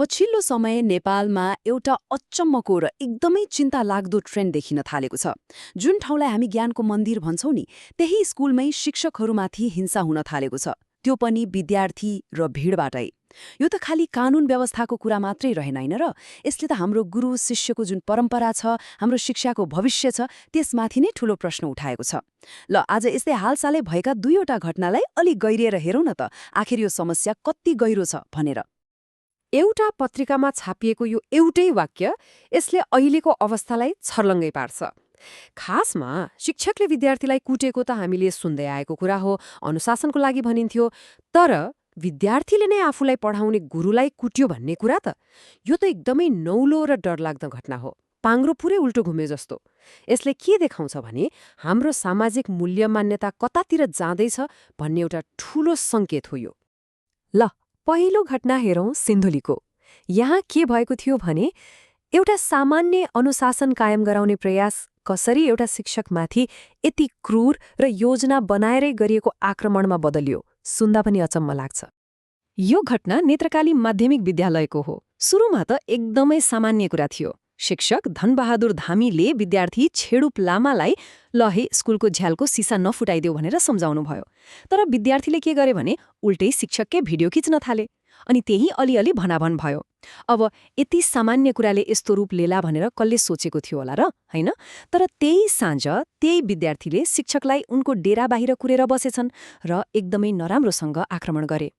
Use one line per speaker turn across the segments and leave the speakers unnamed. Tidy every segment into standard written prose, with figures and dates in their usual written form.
पछिल्लो समय नेपालमा एउटा अचम्मको र एकदमै चिन्ता लाग्दो ट्रेन्ड देखिन थालेको छ। जुन ठाउँलाई हामी ज्ञानको मन्दिर भन्छौं नि, त्यही स्कुलमै शिक्षकहरूमाथि हिंसा हुन थालेको छ, त्यो पनि विद्यार्थी र भिडबाटै। यो त खालि कानून व्यवस्थाको कुरा मात्रै रहेन हैन र, यसले त हाम्रो गुरु शिष्यको जुन परम्परा छ, हाम्रो शिक्षाको भविष्य छ, त्यसमाथि नै ठूलो प्रश्न उठाएको छ। ल आज यस्तै हालसालै भएका दुईवटा घटनालाई अलि गहिरिएर हेरौँ न त, आखिर यो समस्या कति गहिरो छ भनेर।
एउटा पत्रिकामा छापिएको यो एउटै वाक्य यसले अहिलेको अवस्थालाई छर्लङ्गै पार्छ। खासमा शिक्षकले विद्यार्थीलाई कुटेको त हामीले सुन्दै आएको कुरा हो, अनुशासनको लागि भनिन्थ्यो। तर विद्यार्थीले नै आफूलाई पढाउने गुरुलाई कुट्यो भन्ने कुरा त यो त एकदमै नौलो र डरलाग्दो घटना हो। पाङ्ग्रो पुरै उल्टो घुमे जस्तो। यसले के देखाउँछ भने हाम्रो सामाजिक मूल्य मान्यता कतातिर जाँदैछ भन्ने एउटा ठूलो सङ्केत हो यो। ल पहिलो घटना हेरौं सिन्धुलीको। यहाँ के भएको थियो भने एउटा सामान्य अनुशासन कायम गराउने प्रयास कसरी एउटा शिक्षकमाथि यति क्रूर र योजना बनाएरै गरिएको आक्रमणमा बदलियो, सुन्दा पनि अचम्म लाग्छ। यो घटना नेत्रकाली माध्यमिक विद्यालयको हो। सुरुमा त एकदमै सामान्य कुरा थियो। शिक्षक धनबहादुर धामीले विद्यार्थी छेडुप लामालाई ल हे स्कुलको झ्यालको सिसा नफुटाइदेऊ भनेर सम्झाउनु भयो। तर विद्यार्थीले के गरे भने उल्टै शिक्षककै भिडियो खिच्न थाले, अनि त्यही अलिअलि भनाभन भयो। अब यति सामान्य कुराले यस्तो रूप लेला भनेर कसले सोचेको थियो होला र, हैन? तर त्यही साँझ त्यही विद्यार्थीले शिक्षकलाई उनको डेरा बाहिर कुरेर बसेछन् र एकदमै नराम्रोसँग आक्रमण गरे।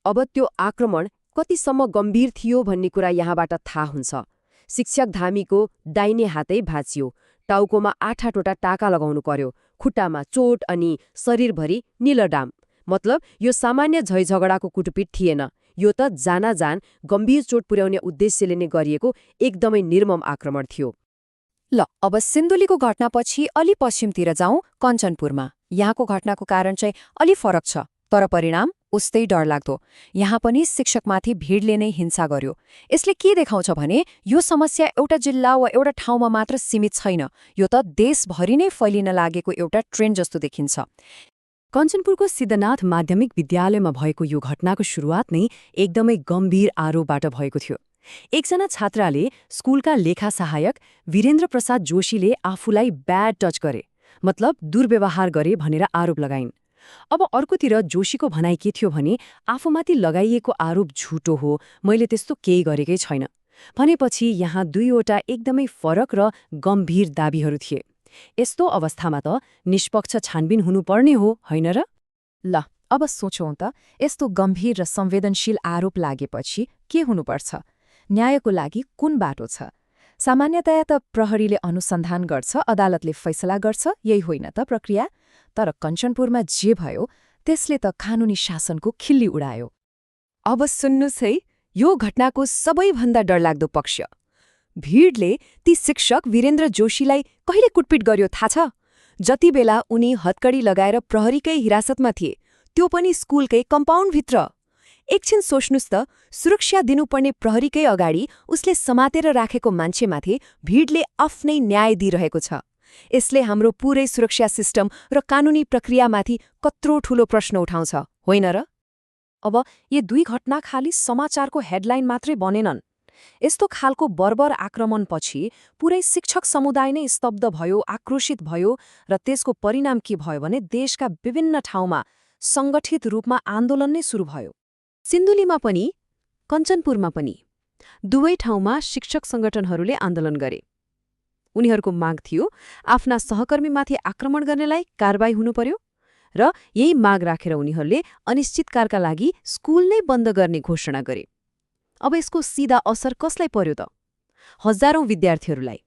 अब त्यो आक्रमण कतिसम्म गम्भीर थियो भन्ने कुरा यहाँबाट थाहा हुन्छ। शिक्षक धामीको दाहिने हातै भाँचियो, टाउकोमा 8-8वटा टाका लगाउनु पर्यो, खुट्टामा चोट अनि शरीरभरि निलडाम। मतलब यो सामान्य झैझगडाको कुटपिट थिएन, यो त जानाजान गम्भीर चोट पुर्याउने उद्देश्यले नै गरिएको एकदमै निर्मम आक्रमण थियो। ल अब सिन्धुलीको घटनापछि अलि पश्चिमतिर जाउँ, कञ्चनपुरमा। यहाँको घटनाको कारण चाहिँ अलि फरक छ, तर परिणाम उस्तै डरलाग्दो। यहाँ पनि शिक्षकमाथि भिडले नै हिंसा गर्यो। यसले के देखाउँछ भने यो समस्या एउटा जिल्ला वा एउटा ठाउँमा मात्र सीमित छैन, यो त देशभरि नै फैलिन लागेको एउटा ट्रेन्ड जस्तो देखिन्छ।
कञ्चनपुरको सिद्धनाथ माध्यमिक विद्यालयमा भएको यो घटनाको सुरुवात नै एकदमै गम्भीर आरोपबाट भएको थियो। एकजना छात्राले स्कुलका लेखा सहायक वीरेन्द्र प्रसाद जोशीले आफूलाई ब्याड टच गरे, मतलब दुर्व्यवहार गरे भनेर आरोप लगाइन्। अब अर्कोतिर जोशीको भनाइ के थियो भने आफूमाथि लगाइएको आरोप झुटो हो, मैले त्यस्तो केही गरेकै छैन भनेपछि यहाँ दुईवटा एकदमै फरक र गम्भीर दाबीहरू थिए। यस्तो अवस्थामा त निष्पक्ष छानबिन हुनुपर्ने हो, होइन र? ल अब सोचौँ त, यस्तो गम्भीर र संवेदनशील आरोप लागेपछि के हुनुपर्छ? न्यायको लागि कुन बाटो छ? सामान्यतया त प्रहरीले अनुसन्धान गर्छ, अदालतले फैसला गर्छ, यही होइन त प्रक्रिया? तर कञ्चनपुरमा जे भयो त्यसले त कानुनी शासनको खिल्ली उडायो। अब सुन्नुस् है, यो घटनाको सबैभन्दा डरलाग्दो पक्ष। भिडले ती शिक्षक वीरेन्द्र जोशीलाई कहिले कुटपिट गर्यो थाहा छ? जति बेला उनी हत्कडी लगाएर प्रहरीकै हिरासतमा थिए, त्यो पनि स्कुलकै कम्पाउन्डभित्र। एकछिन सोच्नुस् त, सुरक्षा दिनुपर्ने प्रहरीकै अगाडि उसले समातेर राखेको मान्छेमाथि भिडले आफ्नै न्याय दिइरहेको छ। यसले हाम्रो पूरै सुरक्षा सिस्टम र कानुनी प्रक्रियामाथि कत्रो ठूलो प्रश्न उठाउँछ, होइन र? अब यी दुई घटना खाली समाचारको हेडलाइन मात्रै बनेनन्। यस्तो खालको बर्बर आक्रमणपछि पुरै शिक्षक समुदाय नै स्तब्ध भयो, आक्रोशित भयो, र त्यसको परिणाम के भयो भने देशका विभिन्न ठाउँमा सङ्गठित रूपमा आन्दोलन नै सुरु भयो। सिन्धुलीमा पनि कञ्चनपुरमा पनि दुवै ठाउँमा शिक्षक सङ्गठनहरूले आन्दोलन गरे। उनीहरूको माग थियो आफ्ना सहकर्मीमाथि आक्रमण गर्नेलाई कारबाही हुनु पर्यो, र यही माग राखेर उनीहरूले अनिश्चितकालका लागि स्कुल नै बन्द गर्ने घोषणा गरे। अब यसको सीधा असर कसलाई पर्यो त? हजारौं विद्यार्थीहरूलाई,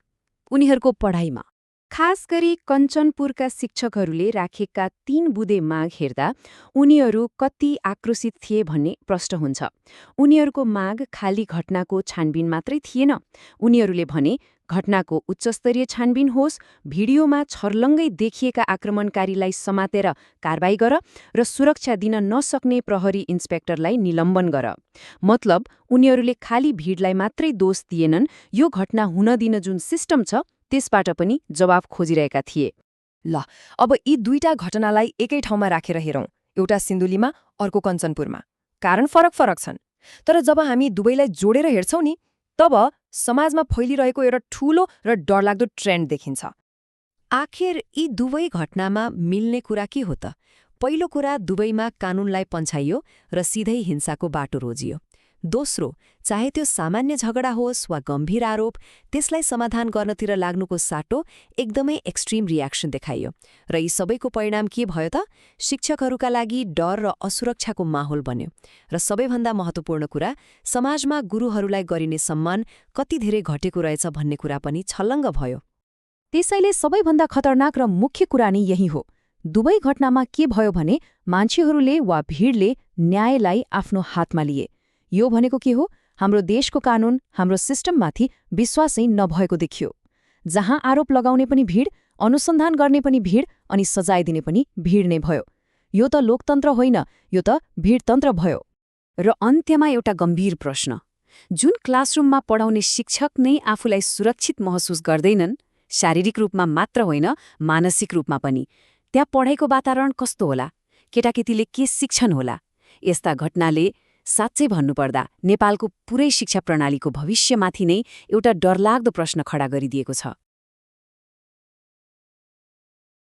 उनीहरूको पढाइमा। खास गरी कञ्चनपुरका शिक्षकहरूले राखेका 3 बुँदे माग हेर्दा उनीहरू कति आक्रोशित थिए भन्ने प्रश्न हुन्छ। उनीहरूको माग खाली घटनाको छानबिन मात्रै थिएन। उनीहरूले भने घटनाको उच्चस्तरीय छानबिन होस्, भिडियोमा छर्लङ्गै देखिएका आक्रमणकारीलाई समातेर कारबाही गर, र सुरक्षा दिन नसक्ने प्रहरी इन्सपेक्टरलाई निलम्बन गर। मतलब उनीहरूले खाली भिडलाई मात्रै दोष दिएनन्, यो घटना हुन दिन जुन सिस्टम छ त्यसबाट पनि जवाफ खोजिरहेका थिए। ल अब यी दुईटा घटनालाई एकै ठाउँमा राखेर हेरौँ, एउटा सिन्धुलीमा, अर्को कञ्चनपुरमा। कारण फरक फरक छन्,
तर जब हामी दुवैलाई जोडेर हेर्छौं नि, तब समाजमा फैलिरहेको एउटा ठूलो र डरलाग्दो ट्रेन्ड देखिन्छ। आखिर यी दुवै घटनामा मिल्ने कुरा के हो त? पहिलो कुरा, दुवैमा कानूनलाई पन्छाइयो र सिधै हिंसाको बाटो रोजियो। दोस्रो, चाहे त्यो सामान्य झगडा होस् वा गम्भीर आरोप, त्यसलाई समाधान गर्नतिर लाग्नुको साटो एकदमै एक्सट्रिम रियाक्सन देखाइयो। र यी सबैको परिणाम के भयो त? शिक्षकहरूका लागि डर र असुरक्षाको माहौल बन्यो। र सबैभन्दा महत्त्वपूर्ण कुरा, समाजमा गुरुहरूलाई गरिने सम्मान कति धेरै घटेको रहेछ भन्ने कुरा पनि छलङ्ग भयो।
त्यसैले सबैभन्दा खतरनाक र मुख्य कुरा नै यही हो। दुवै घटनामा के भयो भने मान्छेहरूले वा भिडले न्यायलाई आफ्नो हातमा लिए। यो भनेको के हो? हाम्रो देशको कानून, हाम्रो सिस्टममाथि विश्वासै नभएको देखियो। जहाँ आरोप लगाउने पनि भिड, अनुसन्धान गर्ने पनि भिड, अनि सजाय दिने पनि भिड नै भयो। यो त लोकतन्त्र होइन, यो त भिडतन्त्र भयो। र अन्त्यमा एउटा गम्भीर प्रश्न, जुन क्लासरुममा पढाउने शिक्षक नै आफूलाई सुरक्षित महसुस गर्दैनन्, शारीरिक रूपमा मात्र होइन मानसिक रूपमा पनि, त्यहाँ पढाइको वातावरण कस्तो होला? केटाकेटीले के शिक्षण होला? यस्ता घटनाले साँच्चै भन्नुपर्दा नेपालको पुरै शिक्षा प्रणालीको भविष्यमाथि नै एउटा डरलाग्दो प्रश्न खडा गरिदिएको छ।